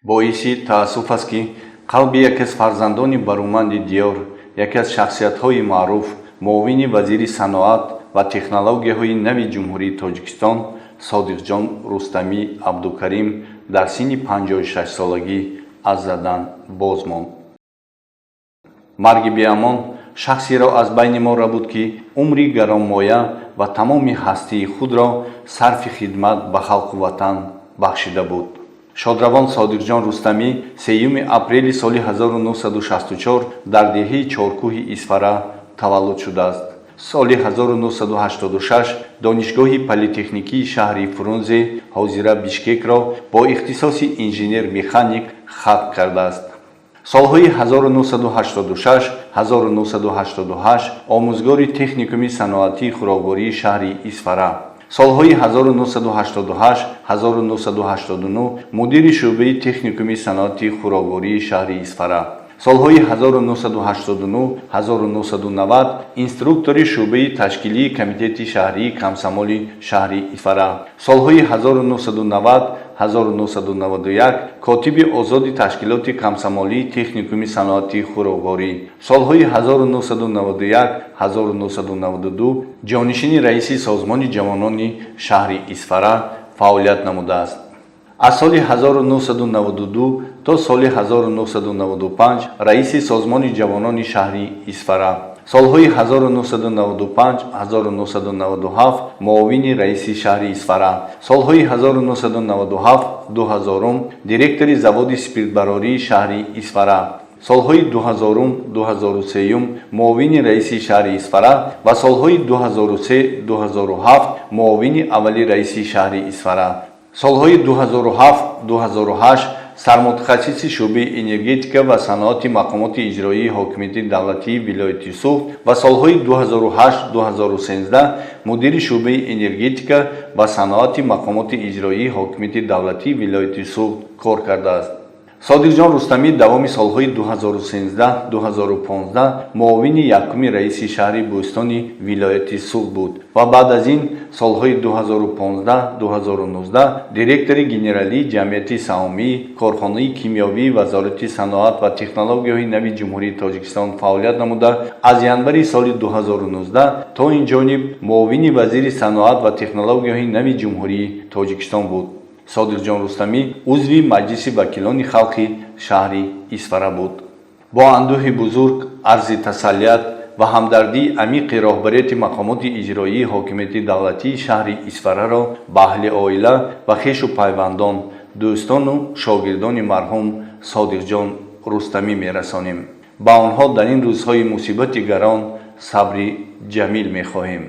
Боиси таассуф аст, ки қалби яке аз фарзандони баруманди диёр, яке аз шахсиятҳои маъруф, муовини вазири саноат ва технологияҳои нави Ҷумҳурии Тоҷикистон Содиқҷон Рустамӣ Абдукарим дар синни 56-солагӣ аз задан боз монд. Марги беамон шахсеро аз байни мо рабуд, ки умри гаронмоя ва тамоми ҳастии худро сарфи хидмат ба халқу ватан бахшида буд. Шодравон Содиқҷон Рустамӣ 3 апрели соли 1964 дар деҳаи Чоркӯҳи Исфара таваллуд шудааст. Соли 1986 Донишгоҳи политехникии шаҳри Фрунзе, ҳозира Бишкекро, бо ихтисоси инженер-механик хатм кардааст. Солҳои 1986 1988 омӯзгори техникуми саноатии хӯроквории шаҳри Исфара, солҳои 1988 1989 мудири шӯъбаи техникуми саноати хӯроквории шаҳри Исфара, солҳои 1989 1990 инструктори шӯъбаи ташкилии Комитети шаҳрии комсомоли шаҳри Исфара, солҳои 1990 1991 котиби озоди ташкилоти комсомолии техникуми саноати хӯрокворӣ, солҳои 1991 1992 ҷонишини раиси созмони ҷавонони шаҳри Исфара фаъолият намудааст. Аз соли 1992 то соли 1995 раиси созмони ҷавонони шаҳри Исфара, солҳои 1995 1997 муовини раиси шаҳри Исфара, солҳои 1997 2000 директори заводи спиртбарории шаҳри Исфара, солҳои 2000 2003 муовини раиси шаҳри Исфара ва солҳои 2003 2007 муовини аввали раиси шаҳри Исфара, солҳои 2007 2008 сармутахассиси шӯъбаи энергетика ва саноати мақомоти иҷроии ҳокимияти давлатии вилояти Суғд ва солҳои 2008 2013 мудири шӯъбаи энергетика ва саноати мақомоти иҷроии ҳокимияти давлатии вилояти Суғд кор кардааст. Содиқҷон Рустамӣ давоми солҳои 2013 2015 муовини якуми раиси шаҳри Бӯстони вилояти Суғд буд ва баъд аз ин солҳои 2015 2019 директори генералии ҷамъияти саҳомии корхонаи кимиёвии Вазорати саноат ва технологияҳои нави Ҷумҳурии Тоҷикистон фаъолият намуда, аз январи соли 2019 то ин ҷониб муовини вазири саноат ва технологияҳои нави Ҷумҳурии Тоҷикистон буд. Содиқҷон Рустамӣ узви Маҷлиси вакилони халқи шаҳри Исфара буд. Бо андӯҳи бузург арзи тасаллият ва ҳамдардии амиқи роҳбарияти мақомоти иҷроии ҳокимияти давлатии шаҳри Исфараро ба аҳли оила ва хешу пайвандон, дӯстону шогирдони марҳум Содиқҷон Рустамӣ мерасонем. Ба онҳо дар ин рӯзҳои мусибати гарон сабри ҷамил мехоҳем.